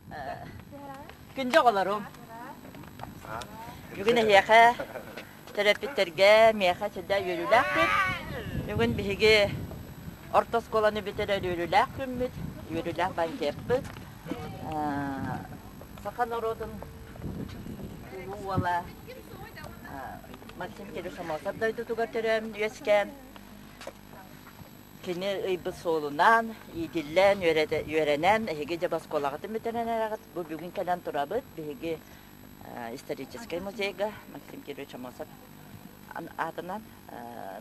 Күндү оҕолорум, бүгүн эһиэхэ төрөппүттэргэ миэхэ сүрдээх үөрүүлээх күн. Бүгүн биһиги орто оскуоланы бүтэрэр үөрүүлээх күммүт, үөрүүлээх банкеппыт. Саха норуотун улуу уола Максим Кириллович Аммосов дойдутугар төрөөн үөскээн Кини ыйбыт суолунан иитиллэн, үөрэнэн, эһиги дьэ оскуолаҕытын бүтэрэн эрэҕит. Бу бүгүн кэлэн турабыт. Биһиги историческай музейга Максим Кирович Аммосов аатынан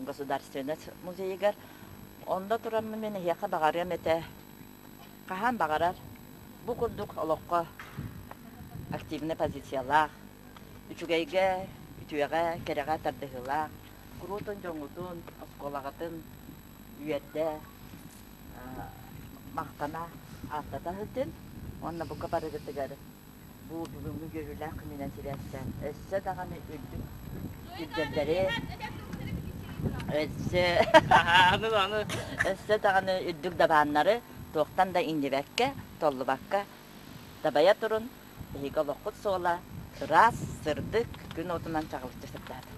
государственность музейыгар. Онно тураммын мин эһиэхэ баҕарыам этэ. Хаһан баҕарар бу курдук олоххо активнай позициялаах, үчүгэйгэ, үтүөҕэ, кэрэҕэ тардыһыылаах, куруутун дьоҥҥутун, оскуолаҕытын үөрдэ, махтана ааттата сылдьын уонна бука барыгытыгар бу бүгүҥҥү үөрүүлээх күнүнэн сибээстээн өссө даҕаны үрдүк үрдэллэри өссө өссө даҕаны үрдүк дабааннары туохтан да иҥнибэккэ, толлубакка дабайа турун. Биһиги олоххут суола ыраас, сырдык, күн уотунан чаҕылыччы сырдаата.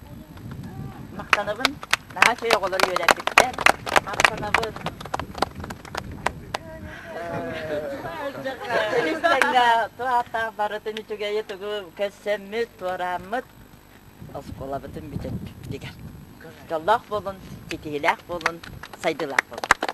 Махтанабын, наһаа үчүгэй оҕолор үөрэппиттэр. Махтанабын. Истэҥҥэ туһааттаах барытын үчүгэйи тугу көрсөммүт, туорааммыт оскуолабытын бүтэрбиппитигэр. Дьоллоох буолун, ситиһиилээх буолун, сайдыылаах буолун.